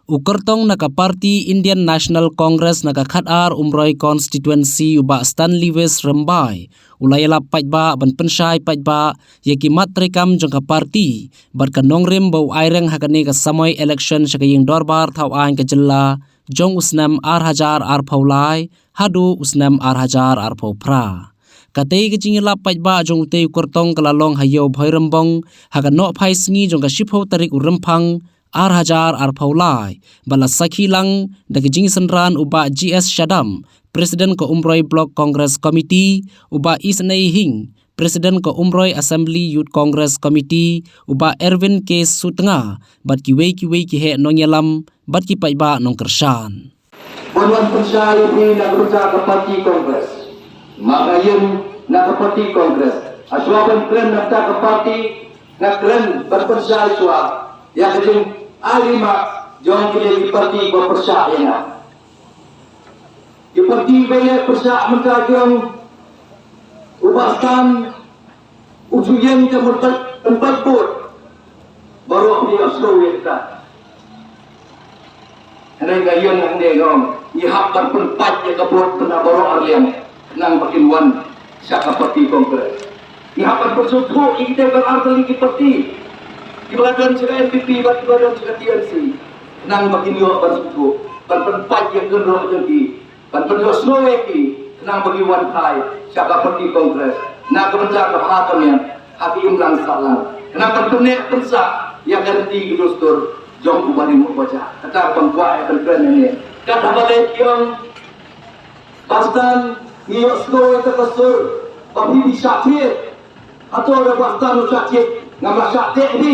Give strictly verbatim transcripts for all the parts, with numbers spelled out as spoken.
U kyrtong na ka party Indian National Congress na ka khatar Umroi constituency, u Bah Stanley West Rymbai, u la ïalap paidbah ban pynshai paidbah ïa ki mat treikam jong ka party bad ka nongrim ba u aireng ha kane ka samoi election sha ka ïing dorbar thaw aiñ ka jylla jong u snem ar hajar arphew lai haduh u snem ar hajar arphew phra. Katei ka jingïalap paidbah jong utei u kyrtong ka la long ha Ïew Bhoirymbong ha ka nohphai sngi jong ka shiphew tarik u Rymphang ar hajar arphew lai, ba la sakhi lang da ka jingsynran u Bah G S Shadap, President ka Umroi Block Congress Committee, u Bah Isnei Hing, President ka Umroi Assembly Youth Congress Committee, u Bah Erwin K Sutnga, bad kiwei kiwei ki heh nongïalam bad ki paidbah nongkyrshan. Ban wan pynshai ïa phi na ka bynta ka party Congress. Ma nga ïeng na ka party Congress, hashwa ban kren na ka bynta ka party, nga kren ban pynshai shuwa ïa ka jingai remarks jong kine ki party ba pyrshah ïa nga. Ki party ba ïa pyrshah mynta jong u Bah Stan, u ju ïeng ka mut ban pynpait vote. Baroh phi ïohsngew ïa kata. Hynrei nga ïeng hangne nga ong, ngi hap ban pynpait ïa ka vote na baroh arliang khnang ba kin wan sha ka party Congress. Ngi hap ban pynsngewthuh ïa kita ba ar tylli ki party, kiba la don sha ka N P P bad kiba don sha ka T M C, khnang ba kin ïoh ban sngewthuh, ban pynpait ïa ka kynroh jong ki, ban pynïohsngew ïa ki khnang ba ki wan phai sha ka party Congress na ka bynta ka bha ka miat ha ka imlang sahlang, khnang ban pynneh pynsah ïa ka riti ka dustur jong u barim u bajah. Kata ka ban kwah ïa ban kren hangne. Kat haba leit ki ong, Bah Stan, ngi ïohsngew ïa ka sur ba phi phi shah thied. Hato da Bah Stan u shah thied? Ngam lah shah teh phi.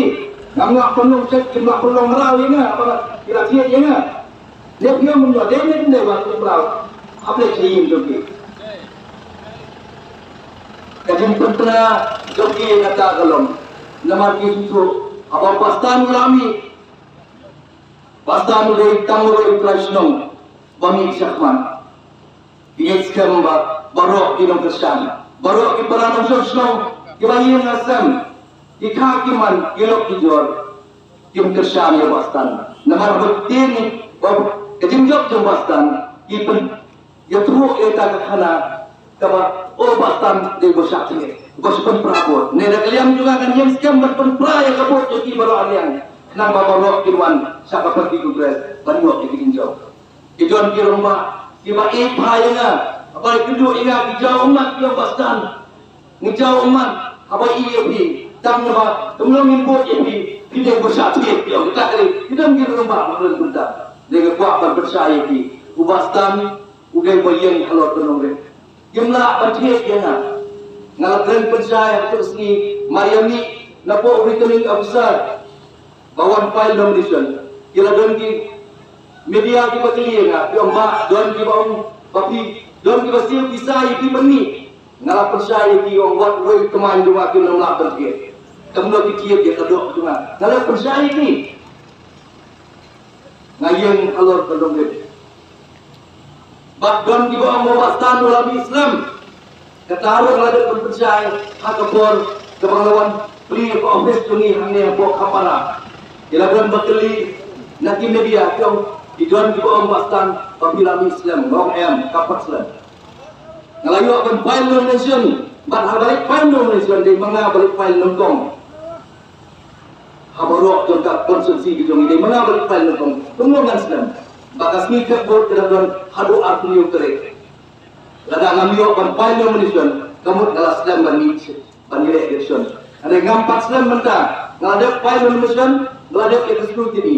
Ngam lah pynlong check, ngam lah pynlong raw ïa nga ba ki la thied ïa nga. Leh phi ong mynno, dei ne dei ba ki mraw. Hap leh ki ïing jong ki. Ka jingpynthikna jong ki ïa kata ka long namar ki sngewthuh haba Bah Stan u la mih, Bah Stan u dei tang uwei u trai shnong ba mih shakhmat. Ki ngeit skhem ba baroh ki nongkyrshan, baroh ki para nongshong shnong kiba ïeng ha sem, ki kha ki man, ki lok ki jor, kim kyrshan ïa Bah Stan. Namar ba tieng ba ka jingjop jong Bah Stan ki pyn, ïathuh ïa kata ka khana kaba, o Bah Stan dei ba shah thied, ba shu pynpra vote. Ne da ka liang jong nga kan ïeng skhem ban pynpra ïa ka vote jong ki baroh arliang, khnang ba baroh kin wan sha ka party Congress ban ïoh ïa ka jingjop. Ki don ki rangbah kiba ïeit bha ïa nga, haba kynduh ïa nga ki jaw ummat ki ong Bah Stan. Ngi jaw ummat haba ïeit ïa phi, tang ba tymmen ngin vote ïa phi, phi dei ba shah thied, ki ong. Kita ki, ki don ki rangbah ba kren kumta. Dei nga kwah ban pynshai ïa phi, u Bah Stan u dei ba ïeng halor ka nongrim. Kim lah ban thied ïa nga. Nga la kren pynshai ha kato ka sngi, mar ïa mih na pdeng u returning officer ba wan file nomination. Ki la don ki media kiba kylli ïa nga, ki ong, Bah, don kiba ong ba phi, don kiba siew pisa ïa phi ban mih. Nga la pynshai ïa ki, ong, wat wei tymmen jong nga kim lah ban thied. Kumno ki thied ïa ka doh jong nga? Nga la pynshai ïa ki. Nga ïeng halor ka nongrim. Bad don kiba ong ba Bah Stan u la mih slem. Kata ruh nga la dep ban pynshai ha ka por kaba nga la wan plie ha ka office jong ngi hangne hapoh Khappara. Ki la don ba kylli na ki media, ki ong, ki don kiba ong Bah Stan ba phi la mih slem. Nga ong em, kam pat slem. Nga la ïoh ban file nomination. Bad haba leit file nomination dei ma nga ba leit file nyngkong. Ha baroh jong ka constituency ka jong ngi dei ma nga ba leit file nyngkong. Kumno ngan slem ba ka sngi thep vote ka dang don haduh arphew hynñiew tarik? Lada ngam ïoh ban file nomination, ka mut nga la slem ban mih, ban ïaleh election. Hynrei ngam pat slem mynta, nga la dep file nomination, nga la dep ïa ka scrutiny.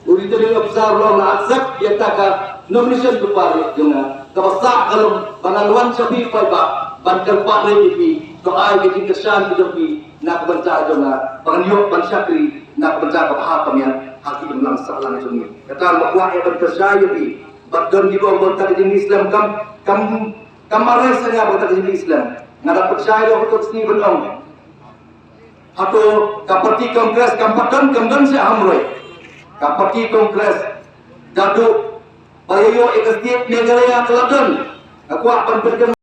U returning officer u la accept ïa kata ka nomination paper jong nga. Kaba sah ka long ba ngan wan sha phi paidbah ban kyrpad ïa phi, to ai ka jingkyrshan ka jong phi na ka bynta jong nga, ba ngan ïoh ban shakri na ka bynta ka bha ka miat ha ka imlang sahlang jong ngi. Kata nga kwah ïa ban kyrshan ïa phi. Bad don kiba ong ba kata ka jingmih slem kam, kam, kam mareh sha nga ba kata ka jingmih slem. Nga da pynshai ïa ka sngi ban ong, hato ka party Congress kam pat don, kam don sha Umroi. Ka party Congress da duh ba ïa ïoh ïa ka state Meghalaya ka la don. Nga kwah ban pynkyndit